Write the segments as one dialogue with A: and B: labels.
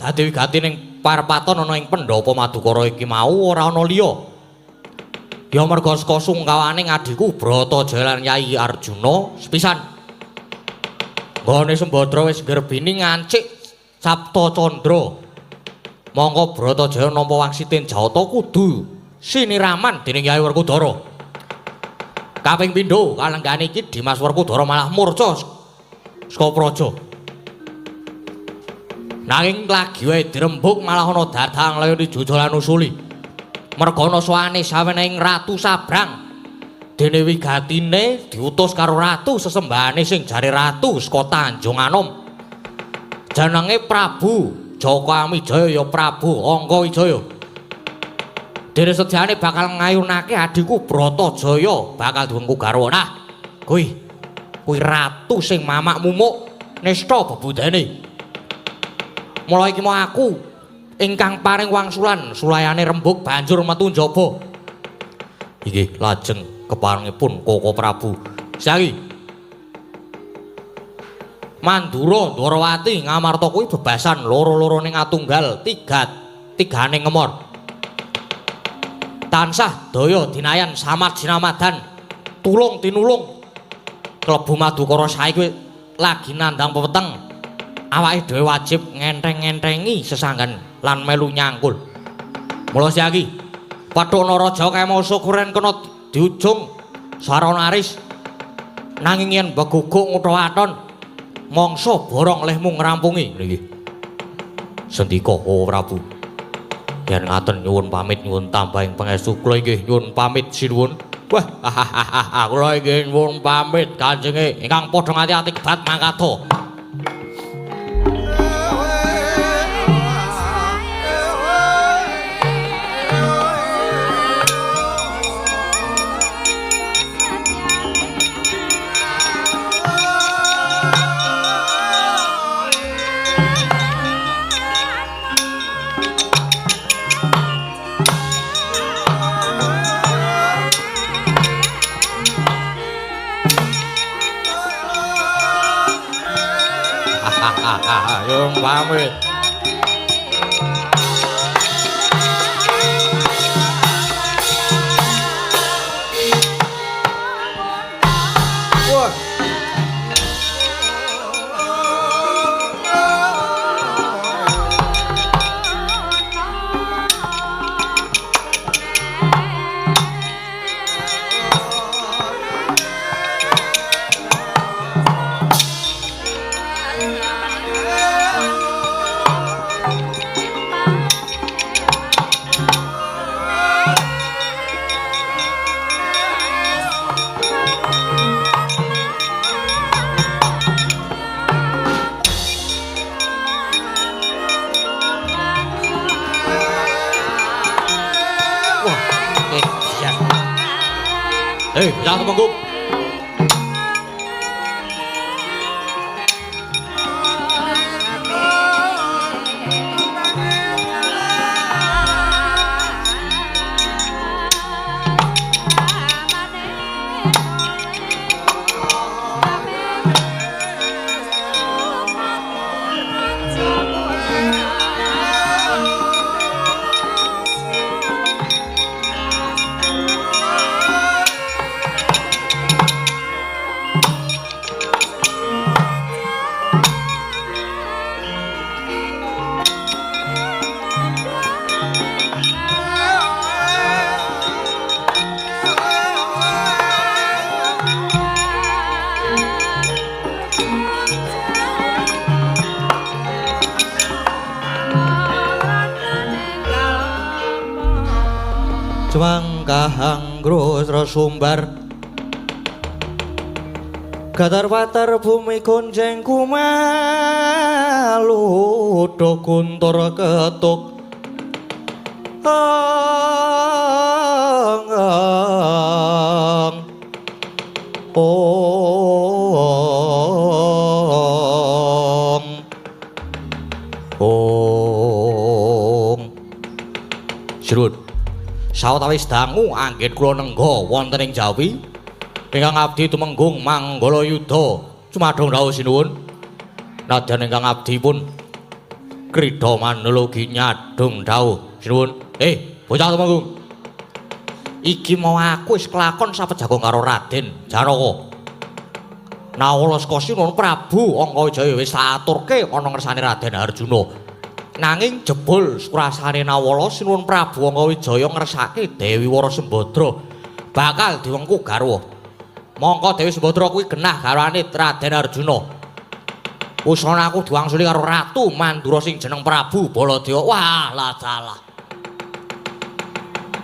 A: dadi wigati ning parpaton ana ing pendhapa Madukara iki mau ora ana liya. Ya merga saka sungkawane adhiku Bratajaya lan Yai Arjuna sepisan. Nggone Sembadra wis nggerbini ngancik Sapta Candra. Mongko Bratajaya nampa wangsitin Jawata kudu siniraman dening Yai Werkudara. Kaping pindho kalenggane iki Dimas Werkudara malah murca saka praja. Nanging lagi wae dirembug malah ana dadang layon dijujulan usuli. Merga ana sowane sawenehe Ratu Sabrang. Dene wigatine diutus karo ratu sesembahane sing jare ratu saka Tanjung Anom. Jenenge Prabu Jaka Wijaya ya Prabu Angka Wijaya. Dene sejane bakal ngayunake adhiku Bratajaya bakal diwengku garwa. Nah, kuwi ratu sing mamak mumuk nista bebudene. Mula iki mau aku ingkang paring wangsulan sulayane rembug banjur metu njaba. Inggih lajeng keparengipun Koko Prabu. Saiki Mandura Ndorowati Ngamarta kuwi bebasan loro-lorone ngatunggal tigane ngemor. Tansah daya dinayan samad sinamadan tulung tinulung. Klebu Madukara saiki lagi nandhang pepeteng. Awake dhewe wajib ngenteng-ngentengi sesanggan lan melu nyangkul. Mula saiki Pethuk Naraja kaya mau syukuran kena diujung sarana aris. Nanging yen beguguk ngutha waton mangsa borong lehmu ngrampungi niki. Sendika oh Prabu. Yen ngaten nyuwun pamit nyuwun tambahing pangestu kula inggih nyuwun pamit sinuwun. Wah, kula inggih nyuwun pamit kanjenge ingkang padha ngati-ati kebat mangkatha. Yung pamit.
B: Wah.
A: Hei, jangan temenggung. Sumbar Gatar patar bumi gonjeng kumalu do guntur ketuk ang ang ong ong. Srut sawetawis dangu anggen kula nengga wonten ing Jawi ingkang abdi tumenggung Manggala Yuda. Cumadong dawuh sinuwun. Nadyan ingkang abdi pun Krida Mandala nyadung dawuh. Sinuwun. Bocah Tumenggung. Iki mau aku wis kelakon sapejago karo Raden Janaka. Nawala saka Sinuwun Prabu Angkawijaya wis tak aturke ana ngersane Raden Arjuna. Nanging jebul surasane Nawala Sinuwun Prabu Angkawijaya ngersake Dewi Wara Sembadra bakal diwengku garwa. Mongko Dewi Sembadra kuwi genah garwane Raden Arjuna. Usana aku diwangsuli karo Ratu Mandura sing jeneng Prabu Baladewa. Wah, lah salah.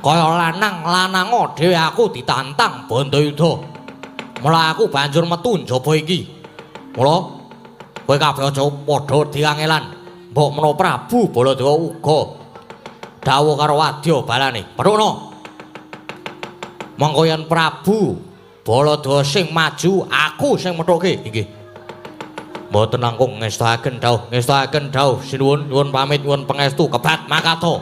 A: Kaya lanang lanango dhewe aku ditantang Bandayuda. Mula aku banjur metu njaba iki. Mula kowe kabeh aja padha diangelan. Mbok menawa Prabu Baladewa uga dawuh karo wadya balane. Perukno. Mongko yen Prabu Baladewa sing maju, aku sing methuke. Inggih. Mboten langkung ngestakaken dawuh, ngestakaken dawuh. Sinuwun, nyuwun pamit, nyuwun pangestu kebat makato.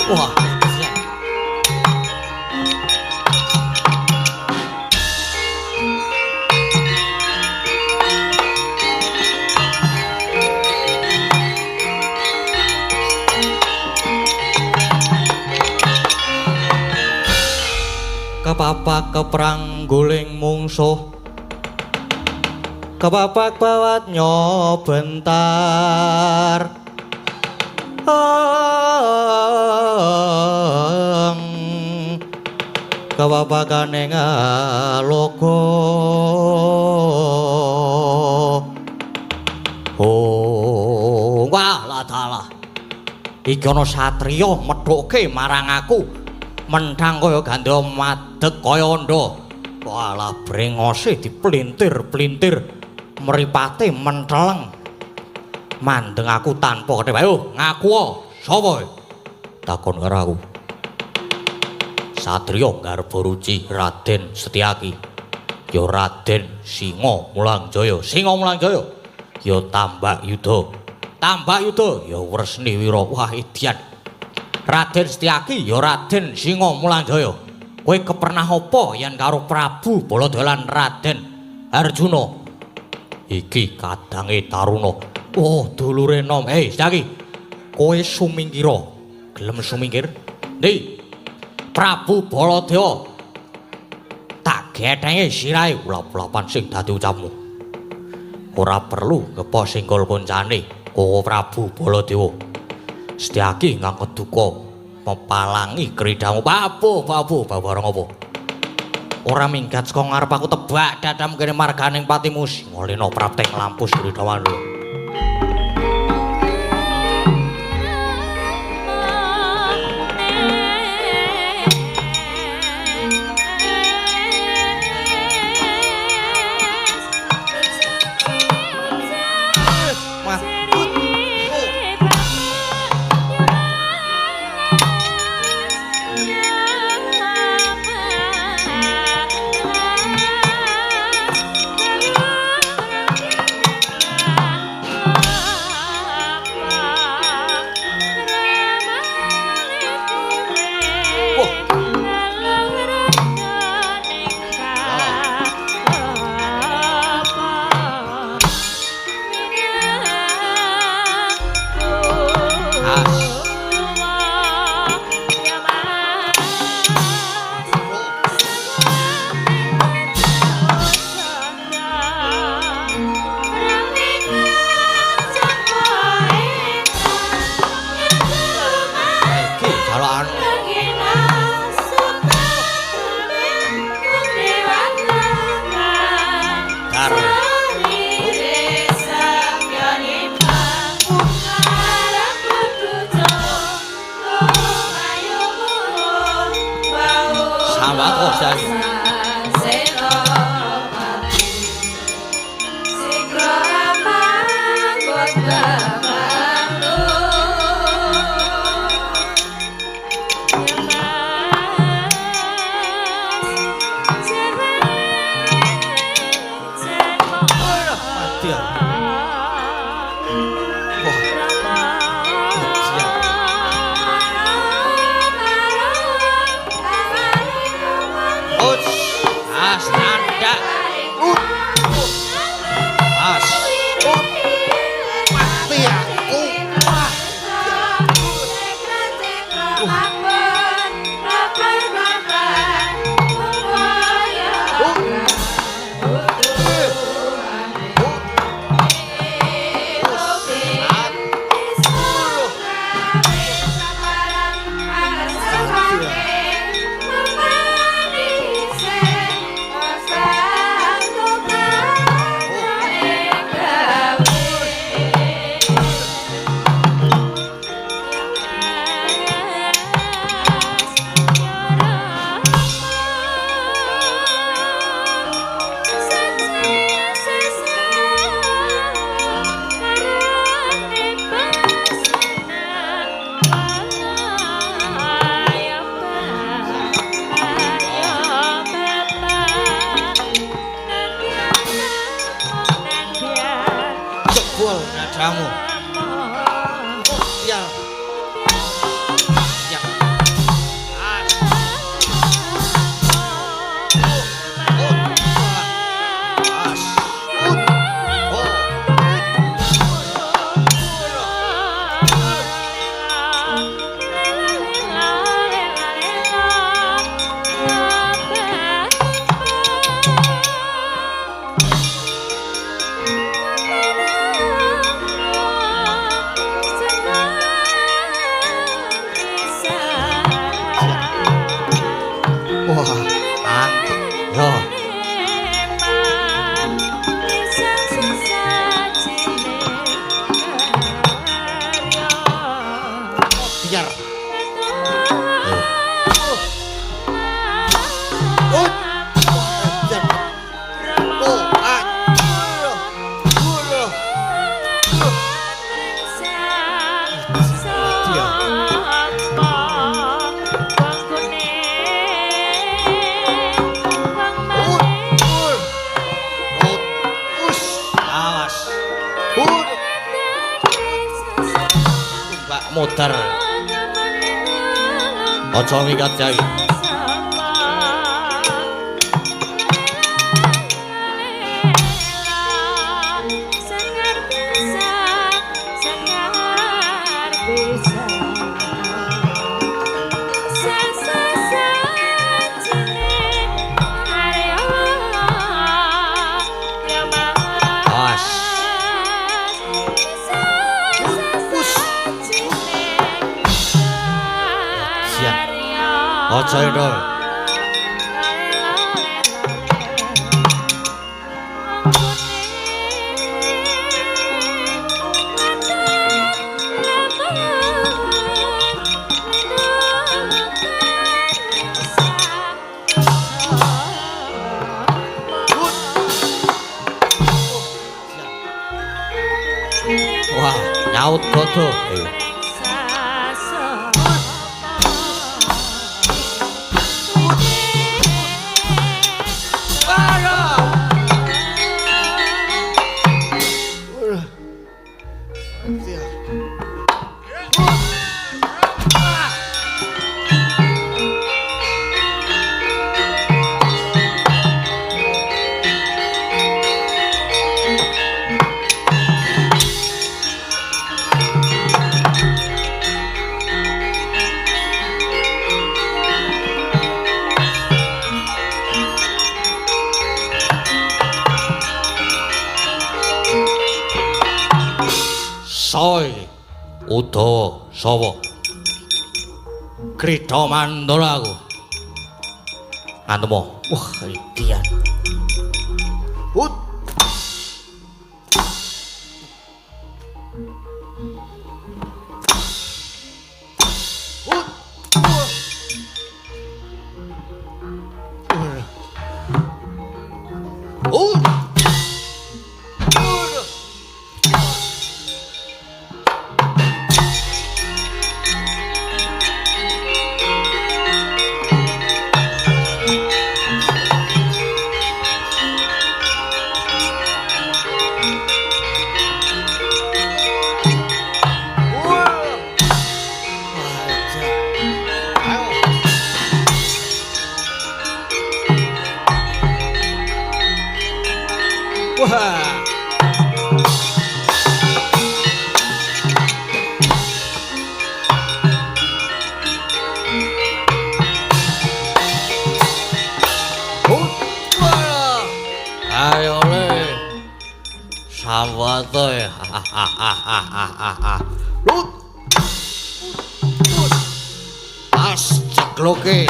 A: Wah, kepapak keprang guling mungsuh, kepapak bawat nyobentar. Kepapakane ngaloka. Oh, wah lah dalah. Iki ana satriya methuke marang aku. Menthang kaya gandha madeg kaya andha. Walah brengose diplintir-plintir, mripate menteleng. Mandeng aku tanpa ketep. Ayo ngaku sapa? Takon karo aku. Satriya Garbaruci Raden Setyaki. Ya Raden Singa Mulangjaya. Singa Mulangjaya. Ya Tambak Yuda. Tambak Yuda ya Wresni Wira. Wah edian. Raden Setyaki ya Raden Singa Mulangjaya. Kowe kepernah apa yen karo Prabu Baladewa lan Raden Arjuna? Iki kadange Taruna. Oh, dulure nom. Hei, Setyaki. Kowe sumingkira. Gelem sumingkir? Ndi? Prabu Baladewa tak gethenge sirahe ulap-ulapan sing dadi ucapmu. Ora perlu ngepo singgol koncane Koko Prabu Baladewa. Setyaki ngangket duka mepalangi kridamu. Babu, babu, babareng apa? Ora minggat saka ngarep aku tebak dadam kene marganing patimu Singolena prapteng lampus Kridawandha.
C: Yeah.
B: Mati aku. Wah. Siap.
A: Uts, as nanda. As.
B: Mati aku. Wah. Jebol dadamu. Sial. Sial. As. As. Oh. Wah.
A: Ah. Yo.
B: Biar. Oh. Biar. Oh. Ah.
A: Us. Awas. Mbak muter. Aja minggat yai. Awas. Siap. Aja itu. Wah, nyaut godo. Ayo. Soy Udawa Sawa. Krida mandala aku. Ngantemo. Wah, idian.
B: Hut. Hut. Hut. Wah. Wah.
A: Ayo le. Sawate.
B: Lut.
A: Pas cekloke.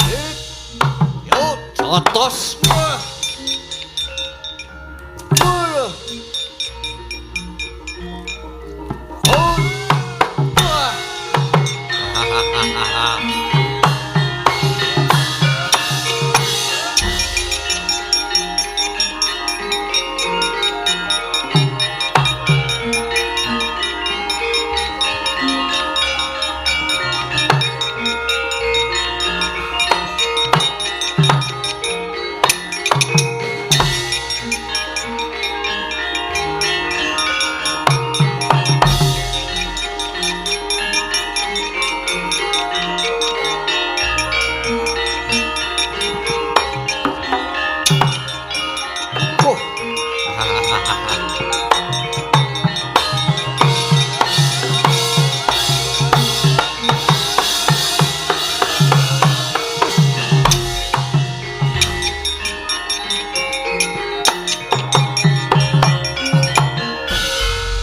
B: Yo.
A: Jotos.
B: Wah. Wah. Oh. Wah. Oh.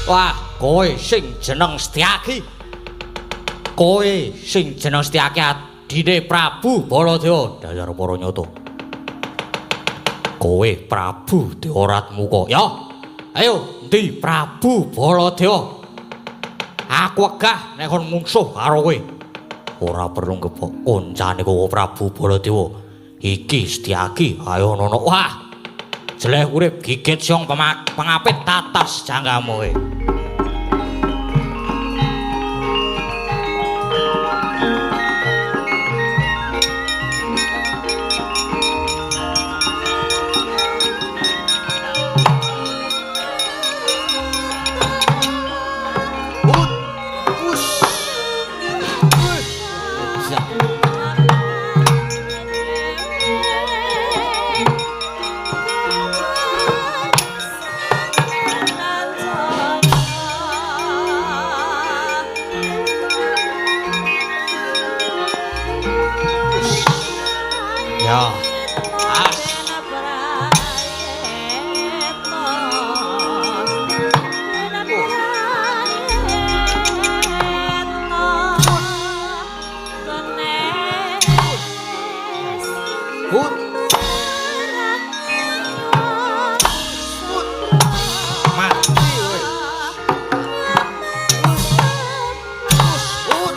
A: Wah, kowe sing jeneng Setyaki. Kowe sing jeneng Setyaki adine Prabu Baladewa. Dasar para nyata. Kowe Prabu Dewaratmuka. Ya. Ayo, endi Prabu Baladewa? Aku wegah nek kon mungsuh karo kowe. Ora perlu ngebok koncane kowe Prabu Baladewa. Iki Setyaki, ayo nono. Wah. Jeleh urip gigit siong pengapit tatas janggamu kowe.
B: Ut. Us. Wih. Ja.
A: Ya. As.
B: Ut.
A: Mati kowe.
B: Ut.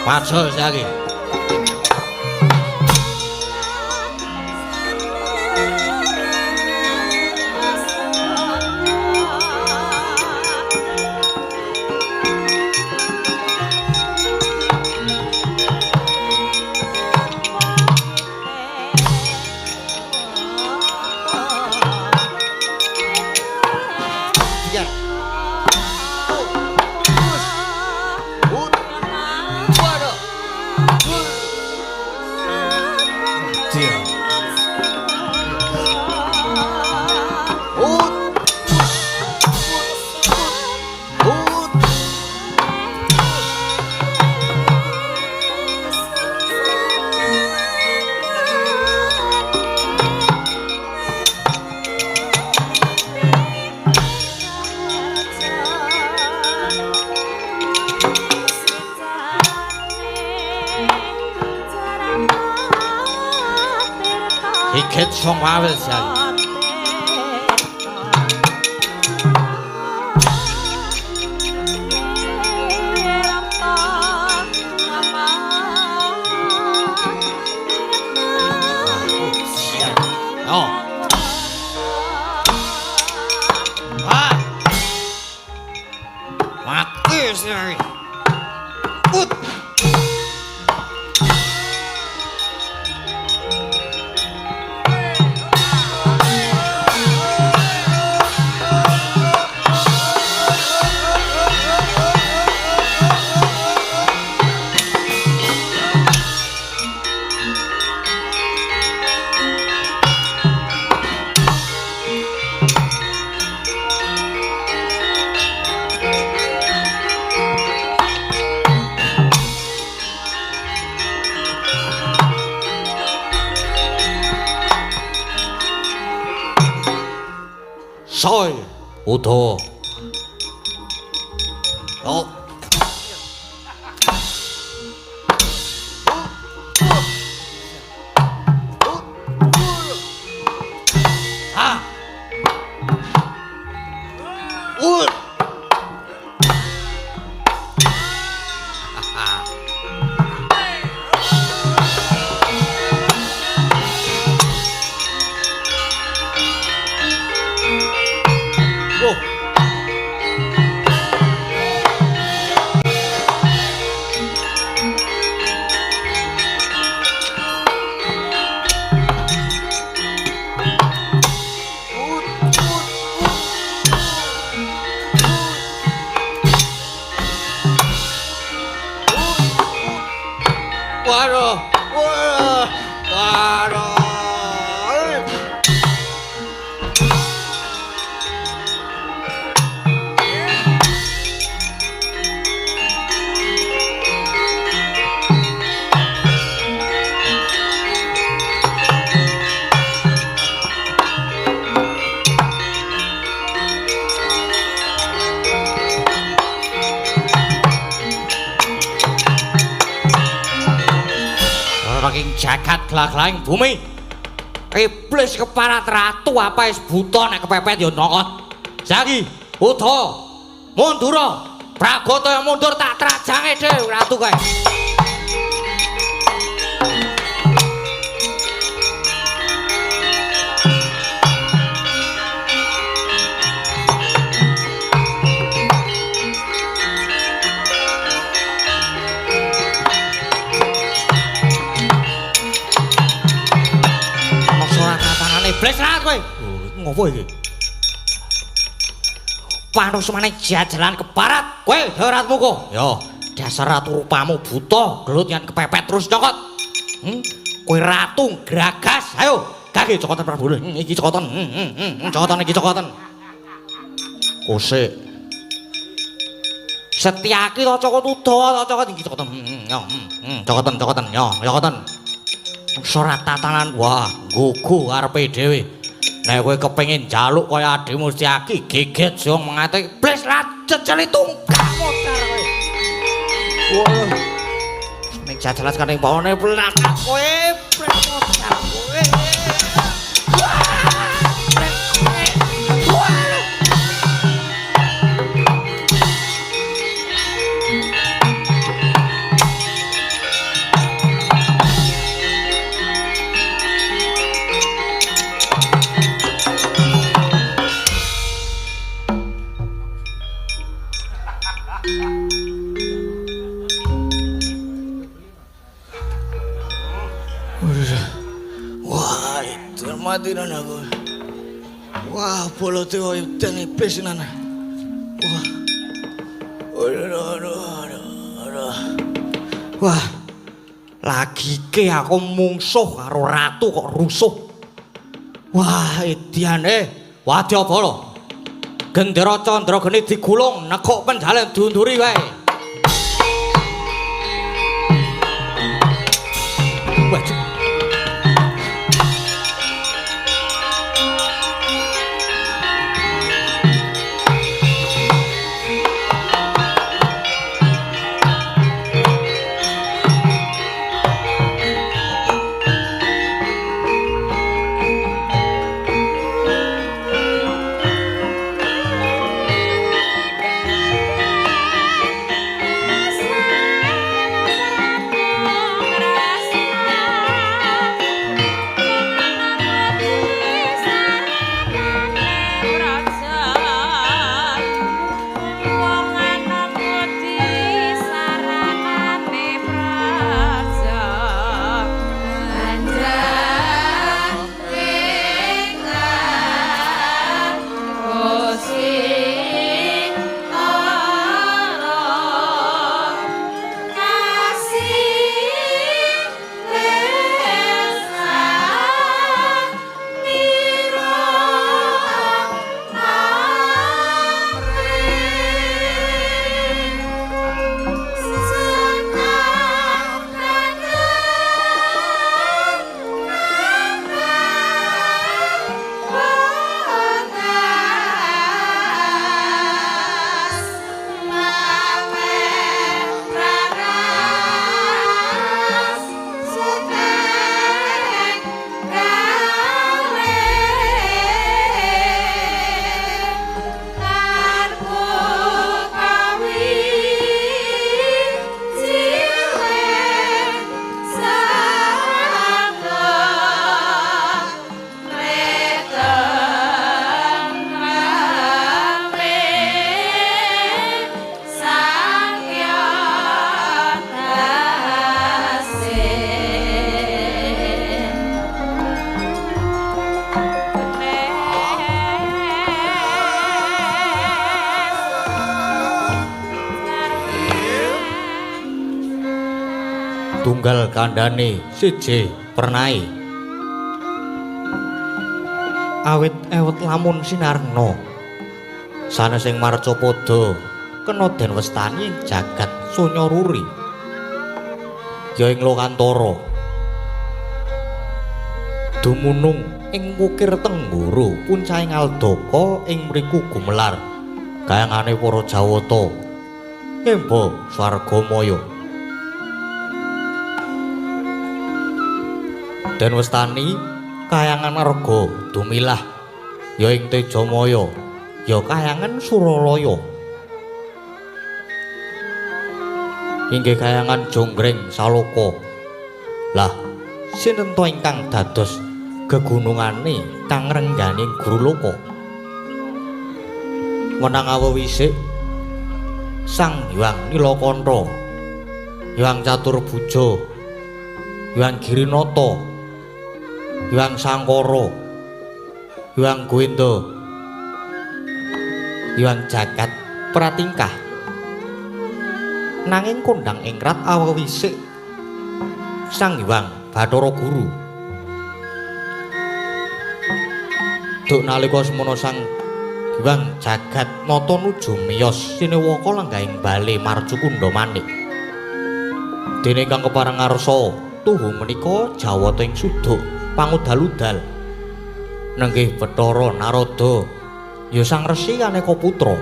A: Maju saiki.
B: Biar. Us. Ut. Waduh. Dia. Ut. Us. Ut. Ut.
A: Gigit siong pawil saiki. Yo. Wah. Mati saiki.
B: Ut.
A: Soy Udawa.
B: Oh.
A: Ha.
B: Ut.
A: Oh.
B: Ut. Ut. Waduh, waduh, waduh.
A: Saking jagat glaglaing bumi. Iblis keparat ratu apa wis buta nek kepepet ya nokot. Saiki Udawa mundura. Pragata yang mundur tak trajange dhewe ratu kae. Iblis rat kowe. Ngopo iki? Panusmane jajalan keparat kowe Ratmu kok. Ya, dasar ratu rupamu buta, gelut yen kepepet terus cokot. Kowe ratu gragas. Ayo, kaki cokotan Prabu. Iki cokotan. Cokotan iki cokotan. Kosek. Setyaki to cokot Udawa to cokot iki cokotan. Yo, cokotan cokotan. Yo, cokotan. Surat tatanan wah gugu arepe dhewe. Nek kowe kepengin njaluk kaya adhimu Setyaki geget sing mengate iblis rat ceceli tungkak modar kowe. Wah. Ning jajalan kaning pawane pelakat kowe pret modar kowe. Wah, pret kowe. Wah.
B: Wah, itu mati nan aku. Wah, bolote koyo edan iblis nan. Wah. Aduh, aduh, aduh, aduh.
A: Wah. Lagike aku mungsuh karo ratu kok rusuh. Wah, ediane wadyabala. Gendera Candrageni digulung nekuk penjalen diunduri wae. Wah, Tunggal kandhane siji pernahe. Awit ewet lamun sinarengna. Sanes ing marcapada kena den westani jagat sonya ruri. Ya ing lokantara. Dumunung ing wukir Tenggara puncahing Aldaka ing mriku gumelar kayangane para Jawata. Emba swarga maya. Den westani kayangan Arga dumilah ya ing Tejamaya ya kayangan Suralaya. Inggih kayangan Jonggring Saloka. Lah sinten to ingkang dados gegunungane kang ngrenggani Guru Loka? Menang awewisik Sang Hyang Nilakantha, Hyang Caturbuja, Hyang Girinata, Hyang Sangkara, Hyang Govinda, Hyang Jagat Pratingkah. Nanging kondhang ing rat awewisik Sang Hyang Bathara Guru. Duk nalika semono Sang Hyang Jagat nata nuju miyos sinewaka lenggahing bale Marcukundha Manik. Dene ingkang kepareng ngarsa tuhu menika jawata ing suduk pangudal-udal. Nenggih Bathara Narada ya Sang Resi aneka putra.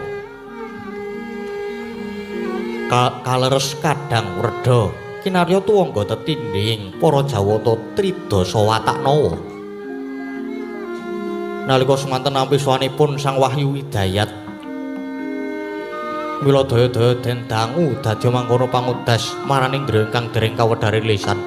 A: Kaleres kadang wredha kinarya tuwangga tetindhing para jawata tridasa watak nawa. Nalika semanten nampi swanipun Sang Wahyu Hidayat, mila daya-daya den dangu dadi mangkono pangudas maraning ndra ingkang dereng kawedharing lisan.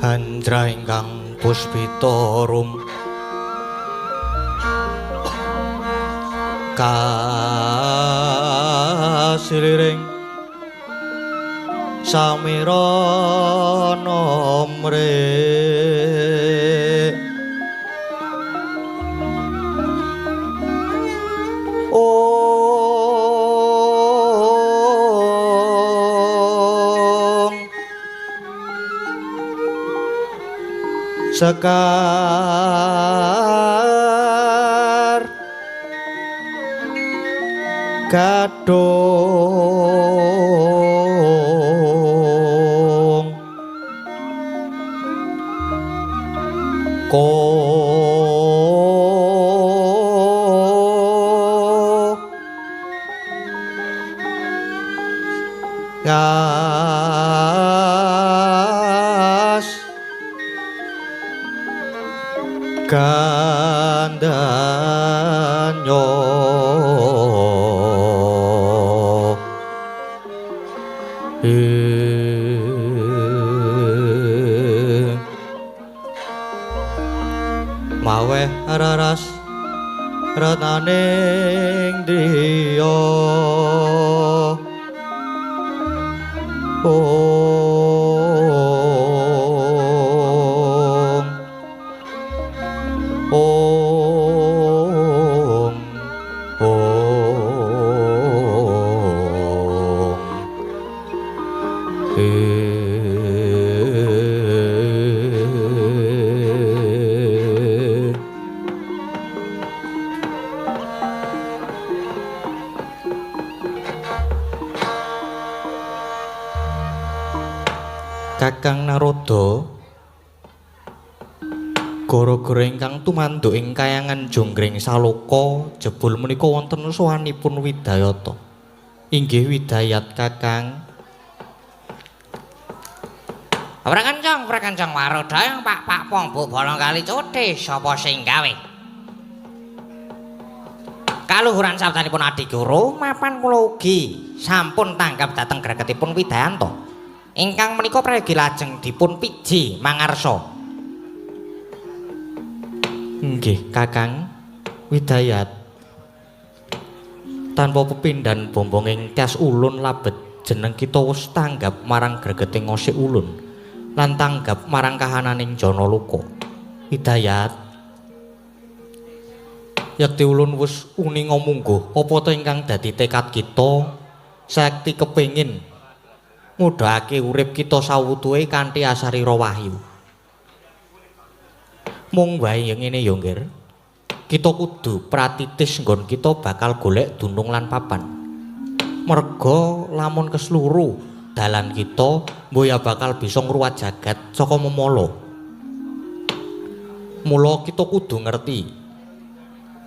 A: Handra ingkang puspita rum kasiliring samirana mrih Om Sekar Gadung Iko gas gandanyo maweh raras retaning driya Om Om Om Kakang Narada, gara-gara ingkang tumanduk ing kayangan Jonggring Saloka jebul menika wonten sowanipun Widayata. Inggih Widayat Kakang.
C: Prakancang prakancang warodha Pak Pak Pong Bu Bolong Kali Cothe sapa sing gawe? Kaluhuran sabdanipun Adiguru mapan kula ugi sampun tanggap dhateng gregetipun Widayanta. Ingkang menika prayogi lajeng dipun piji mangarsa.
A: Nggih Kakang Widayat. Tanpa pepindhan bombonging tyas ulun labet jeneng kita wis tanggap marang gregeting ngosik ulun lan tanggap marang kahananing Janaloka. Widayat, yekti ulun wis uninga mungguh apa ta ingkang dadi tekad kita sakti kepengin ngudhake urip kita sawutuhe kanthi asarira wahyu. Mung wae yen ngene ya, Nggir. Kita kudu pratitis nggon kita bakal golek dunung lan papan. Merga lamun kesluru dalan kita mboya bakal bisa ngruwat jagat saka memala. Mula kita kudu ngerti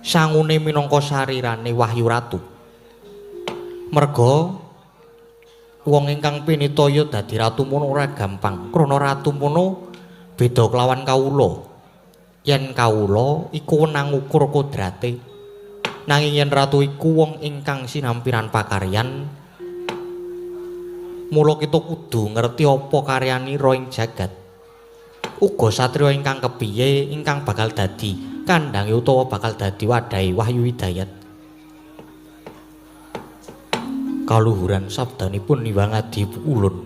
A: sangune minangka sarirane Wahyu Ratu. Merga wong ingkang pinitaya dadi ratu mono ora gampang, krana ratu mono beda kelawan kawula. Yen kawula iku wenang ngukur kodrate, nanging yen ratu iku wong ingkang sinampiran pakaryan. Mula kita kudu ngerti apa karyanira ing jagat. Uga satriya ingkang kepiye ingkang bakal dadi kandhange utawa bakal dadi wadhahe Wahyu Hidayat. Kaluhuran sabdanipun Hyang Adi ulun.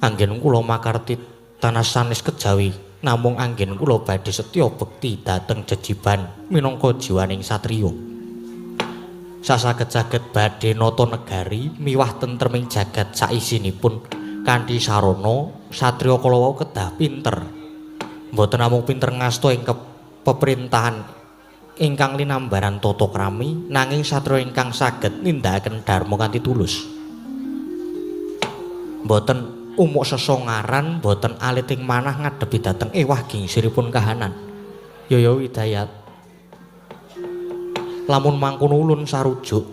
A: Anggen kula makarti tanah sanes kejawi, namung anggen kula badhe setya bekti dhateng jejiban minangka jiwaning satriya. Sasaged-saged badhe nata negari miwah tentreming jagat saisinipun kanthi sarana satriya kala wau kedah pinter. Mboten namung pinter ngasta ing peperintahan ingkang linambaran tata krami, nanging satriya ingkang saged nindakaken dharma kanthi tulus. Mboten umuk sesongaran, mboten alit ing manah ngadepi dhateng ewah gingsiripun kahanan. Yaya Widayat, lamun mangkono ulun sarujuk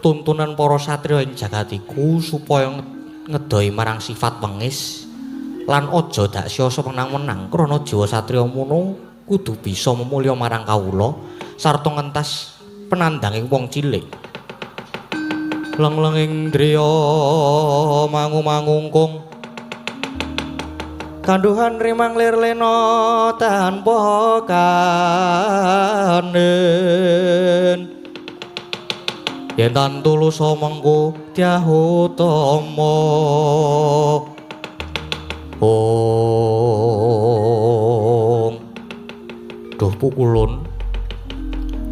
A: tuntunan para satriya ing jagat iku supaya ngedoi marang sifat wengis lan aja dak siasa menang-menang, krana jiwa satriya mono kudu bisa memulya marang kawula sarta ngentas penandanging wong cilik. Lenglenging driya mangu-mangungkung kanduhan rimang lir lena tanpa kanen. Yen tan tulus mengko dyahutama. Om. Duh pukulun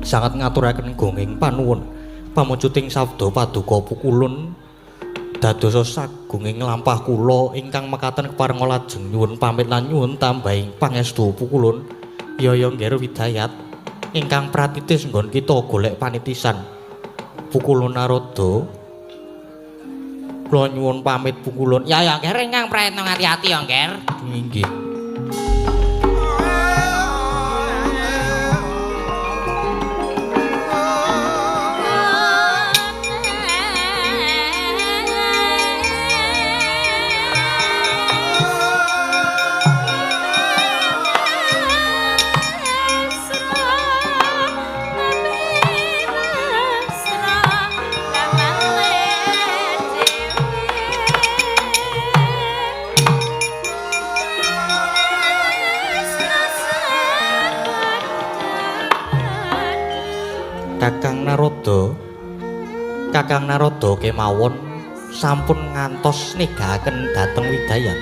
A: sangat ngaturaken gonging panuwun pamujuting sabda paduka pukulun dadosa sagunging lampah kula ingkang mekaten keparenga lajeng nyuwun pamit lan nyuwun tambahing pangestu pukulun. Yaya Nggir Widayat ingkang pratitis nggon kita golek panitisan. Pukulun Narada kula nyuwun pamit pukulun.
C: Ya ya Nggir ingkang prayitna ngati-ati ya Nggir.
A: Inggih. Kakang Narada, Kakang Narada kemawon sampun ngantos negaken dhateng Widayat.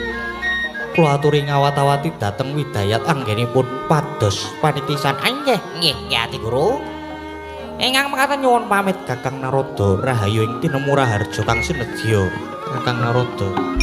A: Kula aturi ngawat-awati dhateng Widayat anggenipun pados panitisan. Nggih, nggih, nggih Adi Guru. Ingkang mekaten nyuwun pamit Kakang Narada, rahayu ing tinemu raharja kang sinedya Kakang Narada.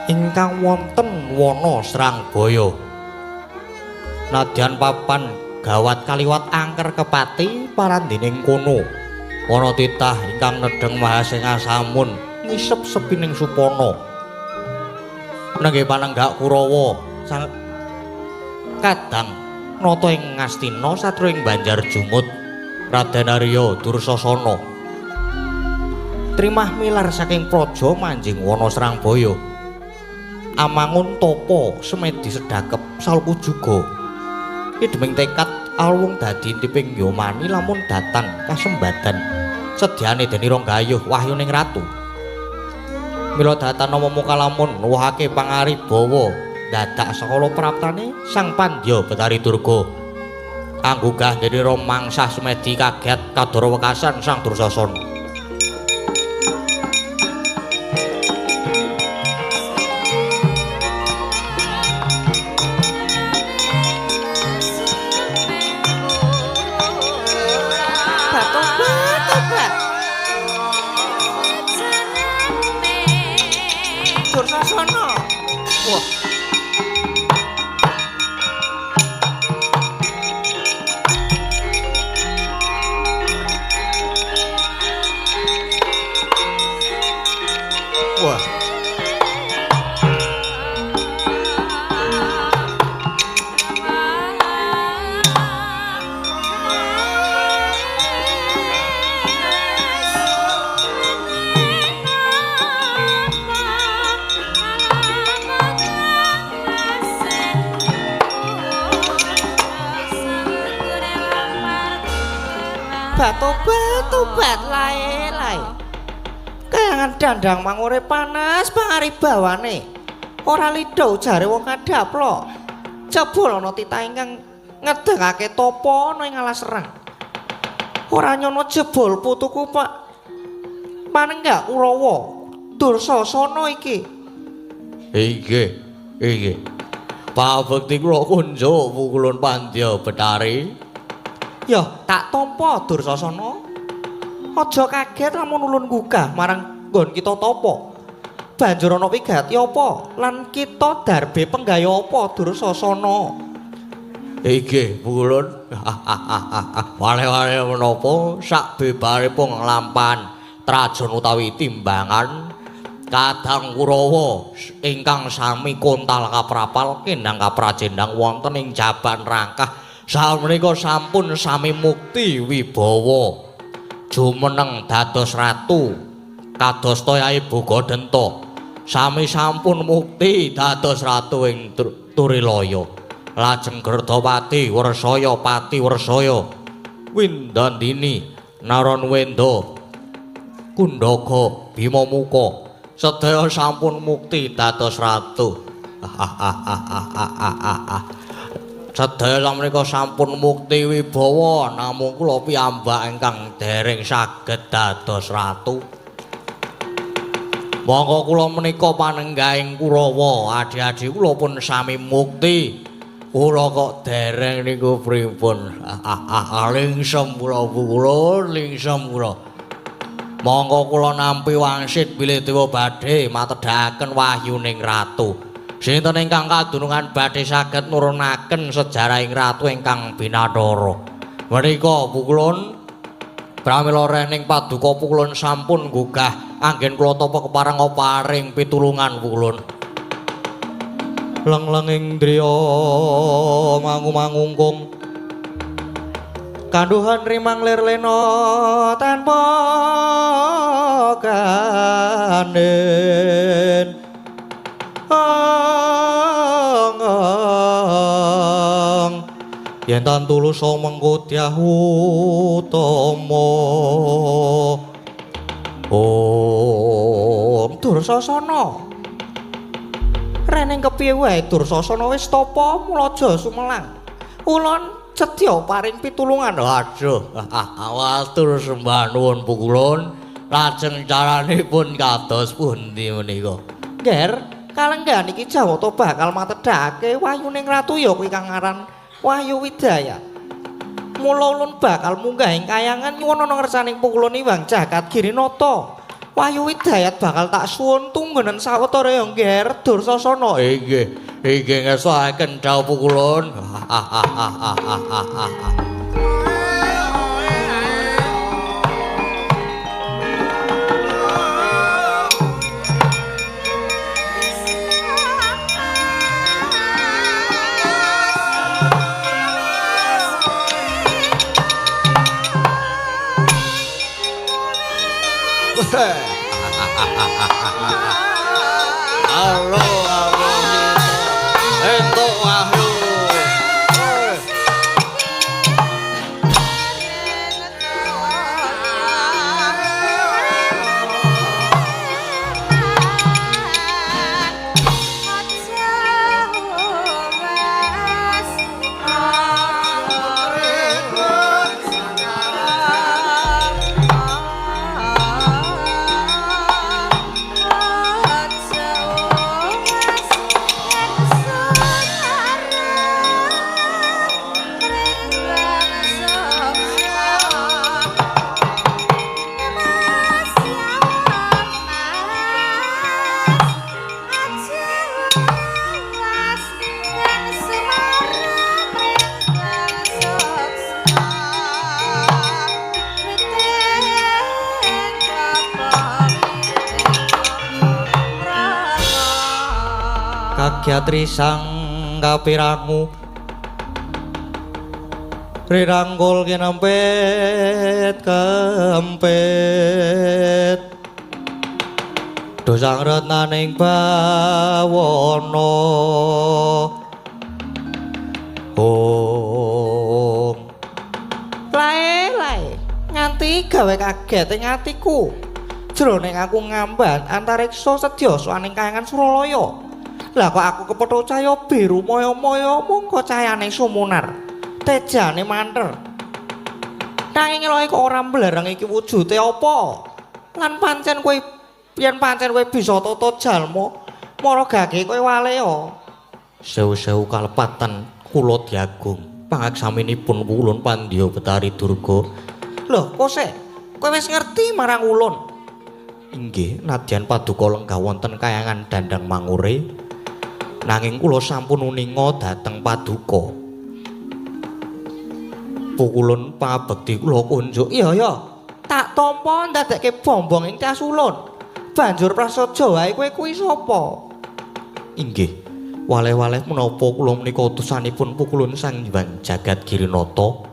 A: Ingkang wonten wana Srangbaya. Nadyan papan gawat kaliwat angker kepati parandining kono. Ana titah ingkang nedheng Mahasengasamun ngisep sepining supana. Nenggih panenggak Kurawa sang kadang nata ing Ngastina satru ing Banjar Jungut Raden Arya Dursasana. Trimah milar saking praja manjing wana Srangbaya. Amangun tapa semedi sedakep salku juga. Ideming tekad alwung dadi intiping yomani lamun datan kasembadan sedyane dene Ronggayuh wahyuning ratu. Mila datan nama muka lamun nuwuhake pangaribawa dadak sakala praptane Sang Pandya Betari Durga. Anggugah dene mangsah semedi kaget kadara wekasan Sang Dursasana. Tobat lae-lae. Kayangan dandang mangure panas pangaribawane. Ora lidho jare wong kadhaplok. Jebul ana titah ingkang ngedegake tapa ana ing alas serang. Ora nyono jebul putuku Pak Panenggak Kurawa Dursasana iki. Inggih, inggih. Pabekti kula kunjuk pukulun Pandya Betari. Ya, tak tampa Dursasana. Aja kaget lamun ulun gugah marang nggon kita tapa. Banjur ana wigati apa lan kita darbe penggaya apa Dursasana? Inggih, pukulun. Wale-wale menapa sak bebaripun nglampahan trajon utawi timbangan Kadang Kurawa ingkang sami kontal kaprapal kendang kaprajendang wonten ing Jaban Rangkah samenika sampun sami mukti wibawa jumeneng dados ratu kados toyahe Bogodenta sami sampun mukti dados ratu ing Turilaya. Lajeng Gerdapati Wersaya Pati Wersaya Windandini Naranwenda Kundaka Bimamuka sedaya sampun mukti dados ratu. Sedaya menika sampun mukti wibawa, namung kula piyambak ingkang dereng saged dados ratu. Monggo kula menika panenggahing Kurawa, adhi-adhi kula pun sami mukti. Kula kok dereng niku pripun? Lingsem kula kula, lingsem kula. Monggo kula nampi wangsit bilih dewa badhe matedhakaken wahyuning ratu. Sinten ingkang kadunungan badhe saged nurunaken sejarahing ratu ingkang binathara. Menika pukulun pramila rening paduka pukulun sampun gugah anggen kula tapa kepareng paring pitulungan pukulun. Lenglenging driya mangu-mangungkung kanduhan rimang lir lena tanpa gandhen. Yen tan tulus mengko dyah utama. Om Dursasana. Reneng kepiye wae Dursasana wis tapa mulaja sumelang. Ulun sedya paring pitulungan. Aduh, matur sembah nuwun pukulun. Lajeng caranipun kados pundi menika? Nger, kalenggahan iki Jawata bakal matedhake wahyuning ratu ya kuwi kang aran Wahyu Widayat. Mula ulun bakal munggah ing kayangan nyuwun ana ngersaning pukulun Iwang Jagat Girinata. Wahyu Widayat bakal tak suwun tunggunen sawetara ya Ngger Dursasana. Inggih, inggih ngersakaken dawuh pukulun. Halo, halo, entuk wahyu. Kagyatri sang kapirangu rirangkul kinempit kempit dosang retnaning bawana. Om lae lae nganti gawe kaget ing atiku jroning aku ngamban antariksa sedya sowaning kayangan Suralaya. Lah kok aku kepethuk cahya biru maya-maya mongko cahayane sumunar. Tejane manter. Nanging elohe kok ora mblereng iki wujude apa? Lan pancen kowe yen pancen kowe bisa tata jalma, mara gage kowe waleya. Sewu-sewu kalepatan kula diagung pangaksaminipun ulun Pandya Betari Durga. Lho, kose, kowe wis ngerti marang ulun? Inggih, nadyan paduka lenggah wonten kayangan Dandang Mangure. Nanging kula sampun uninga dhateng paduka. Pukulun pangabekti kula kunjuk. Iya ya, tak tampa ndadekke bombong ing casulun. Banjur prasaja wae kowe kuwi sapa? Inggih, waleh-waleh menapa kula menika utusanipun pukulun Sang Hyang Jagat Girinata.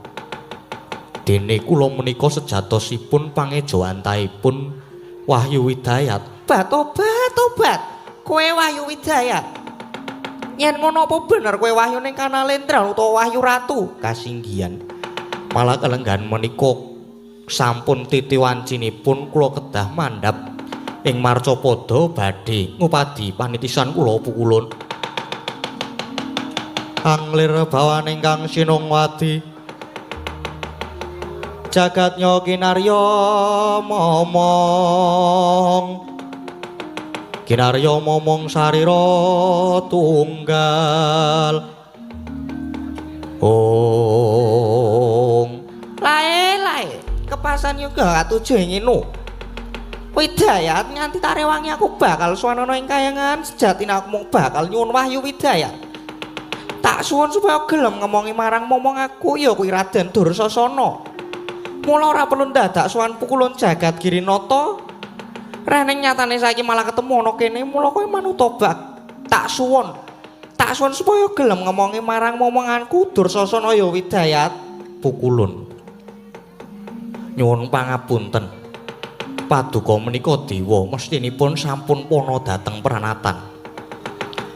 A: Dene kula menika sejatosipun pangejawantahipun Wahyu Widayat. Bat obat obat. Kowe Wahyu Widayat. Yen ngono apa bener kowe wahyu ning Kanalendra utawa Wahyu Ratu? Kasinggihan. Malah kalenggahan menika sampun titi wancinipun kula kedah mandhap ing marcapada badhe ngupadi panitisan kula pukulun. Anglir bawaning kang sinungwadi jagat kinarya momong kinarya momong sarira tunggal. Ong
C: lae lae kepasan yoga katuju ing ngene. Widayat nganti tarewangi aku bakal suwanana ing kayangan sejatine aku mung bakal nyuwun wahyu Widayat. Tak suwun supaya gelem ngomongi marang momong aku ya kuwi Raden Dursasana. Mula ora perlu ndadak sowan pukulun jagat Girinata. Reneng nyatane saiki malah ketemu ana kene, mula kowe manut tobat. Tak suwun. Tak suwun supaya gelem ngomongi marang momonganku Dursasana ya Widayat.
A: Pukulun. Nyuwun pangapunten. Paduka menika dewa mestinipun sampun pana dhateng pranatan.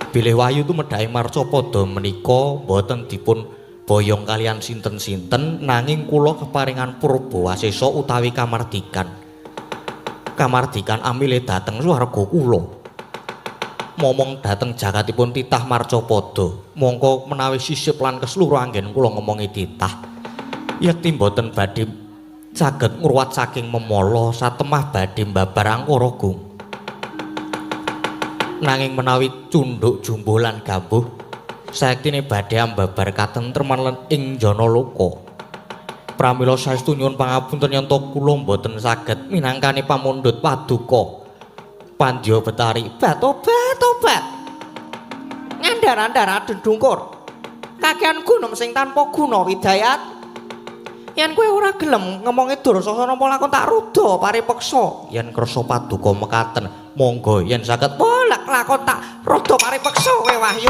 A: Bilih wahyu tumedhake marcapada menika boten dipun boyong kalian sinten-sinten nanging kula keparingan purba wasesa utawi kamardikan. Kamardikan amile dhateng swarga kula. Momong dhateng jagatipun titah marcapada. Mongko menawi sisip lan keseluruh anggen kula ngomongi titah. Yekti boten badhe saged ngruwat saking memala satemah badhe mbabar angkara gung. Nanging menawi cundhuk jumbuh lan gambuh sayektine badhe ambabar katentreman lan ing jana loka. Pramila saestu nyuwun pangapunten yen to kula mboten saged minangkani pamundhut paduka Pandya Betari.
C: Tobat tobat. Ngandhar-andhar dedungkur. Kakean gunung sing tanpa guna Widayat. Yen kowe ora gelem ngomongi Dursasana apa lakon tak ruda paripeksa.
A: Yen kersa paduka mekaten, monggo yen saged
C: polak lakon tak ruda paripeksa kowe Wahyu.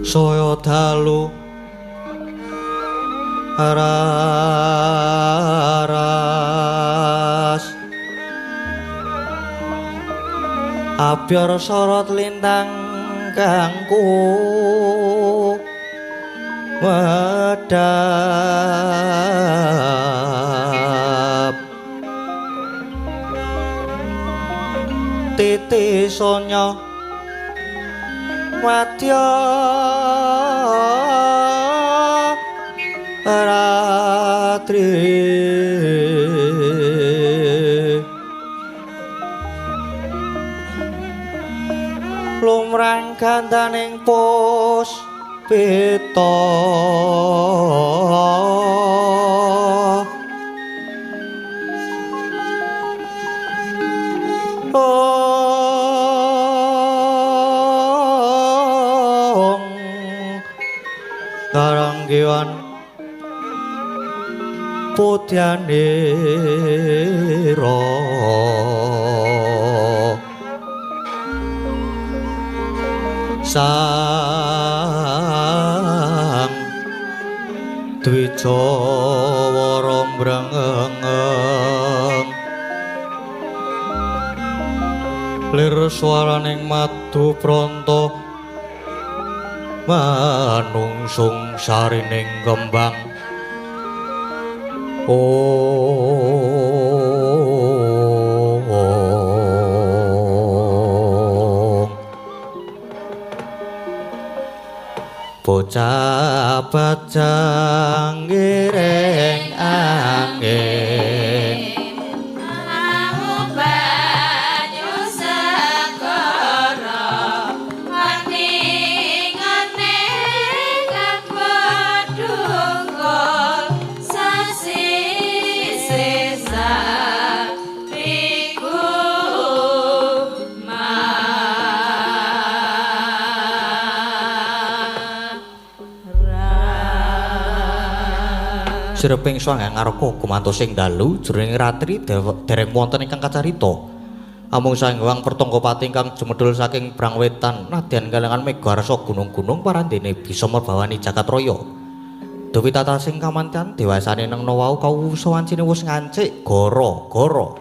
A: Saya dalu raras abyor sorot lintang kangku wedal.
C: Sonya Madya Ratri lumrang gandaning puspita Karanggiwan putyanira Sang Dwijawara mbrengeng lir swaraning madu pranta manungsung sarining kembang. Ong bocah bajang ngiring angin Sireping swangga ngarka gumantos ing dalu jroning ratri dereng wonten ingkang kacarita. Amung Sang Hyang Pertangkapati ingkang jumedhul saking Brangwetan nadyan kalangan mega arsa gunung-gunung parandene bisa merbawani jagat raya. Dewi tatasing kamantian dewasane nengna wau kawusa wancine wis ngancik gara-gara.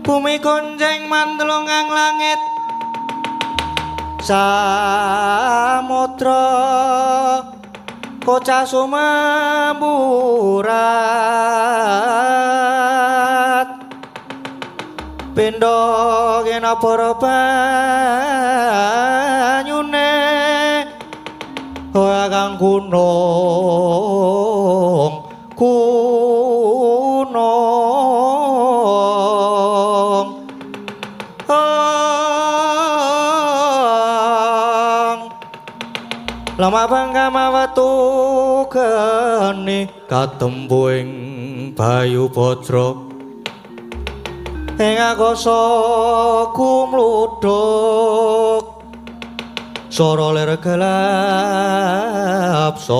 C: Bumi gonjeng mandelungang langit samudra kocah sumamburat pindha kena para banyune ora kang gunung gunung Lama bangga watu geni katempu ing Bayu Bajra ing akasa kumludhuk swara lir gelap sasra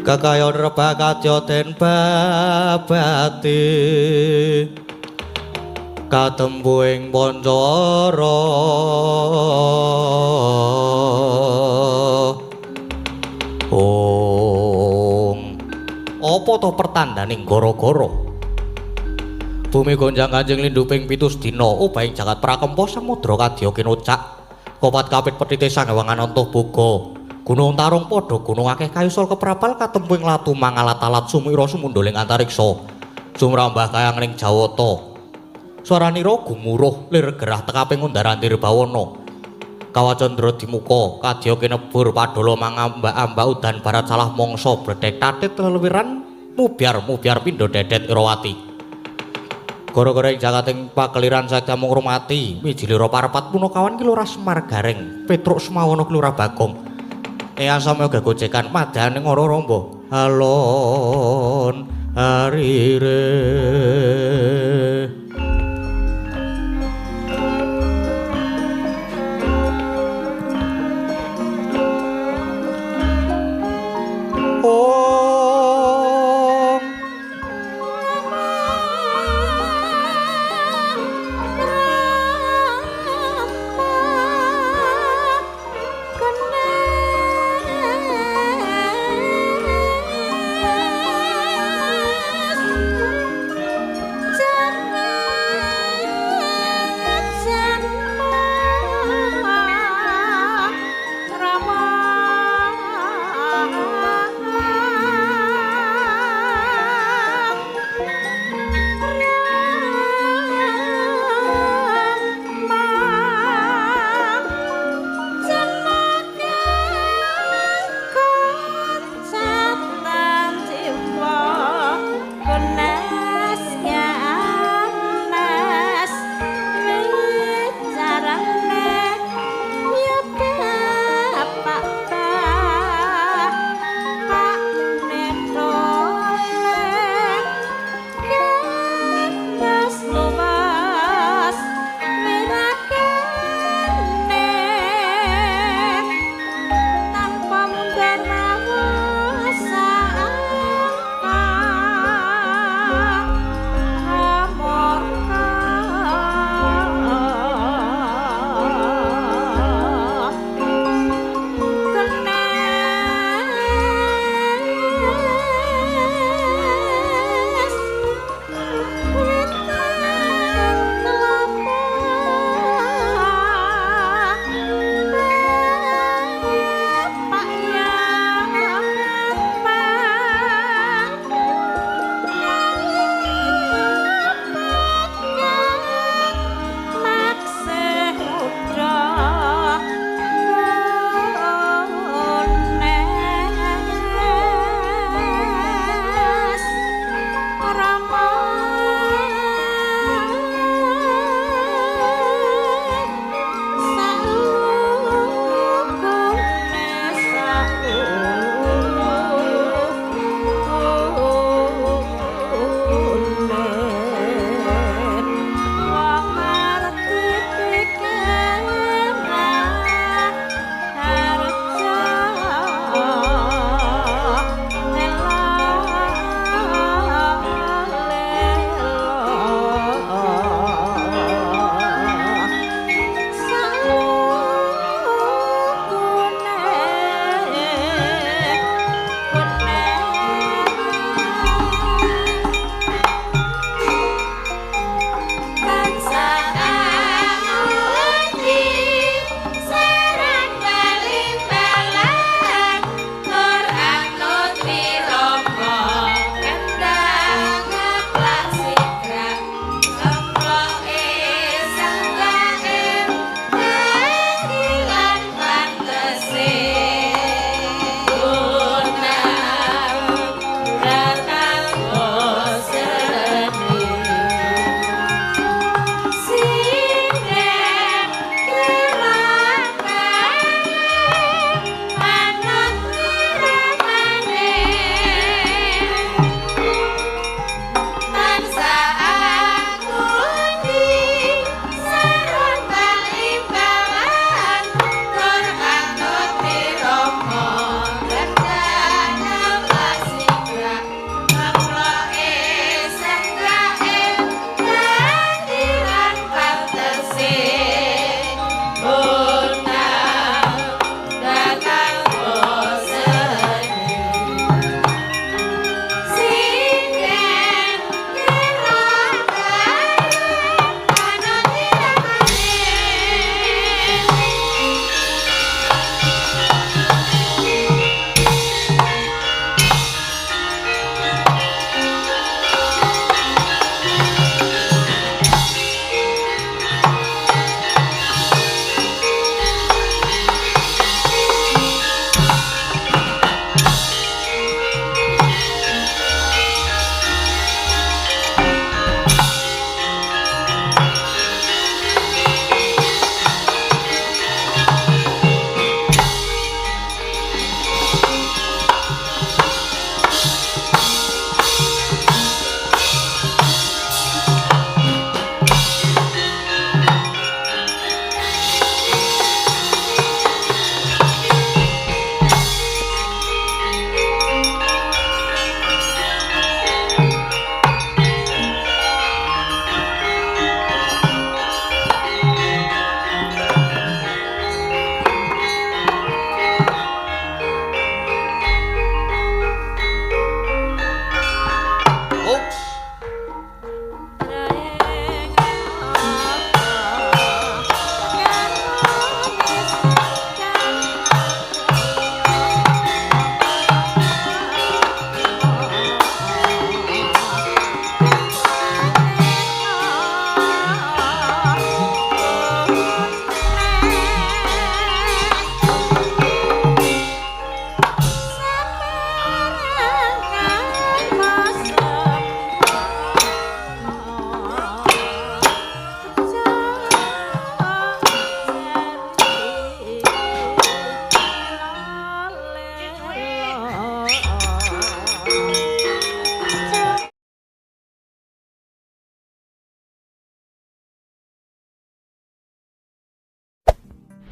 C: kekayon rebah kadya den babati katempu ing Pancara. Ong apa to pertandaning gara-gara bumi gonjang kanjeng lindu ping 7 dina obahing jagat prakempa samudra kadya kinocak kopat kapit petite Sang Hyang Ananta Boga gunung tarung padha gunung akeh kayusal keprabal katempu ing latu mangalat-alat sumira sumundhuling antariksa sumrambah kayang ning Jawata swaranira gumuruh lir gerah tekaping undar-andir bawana kawacandra dimuka kadya kinebur padala mangambak-ambak udan barat salah mangsa bledhek tatit lelewiran mubyar-mubyar pindha dedet Irawati gara-gara ing jagating pakeliran saged mung rumati wijilira parapat punakawan ki Lurah Semar Gareng Petruk Semawana ki Lurah Bagong eyang samya gegojekan madane ngoro rombo alon arire. Om
D: Rama kena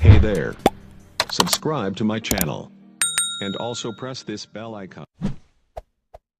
D: Hey there. Subscribe to my channel. And also press this bell icon.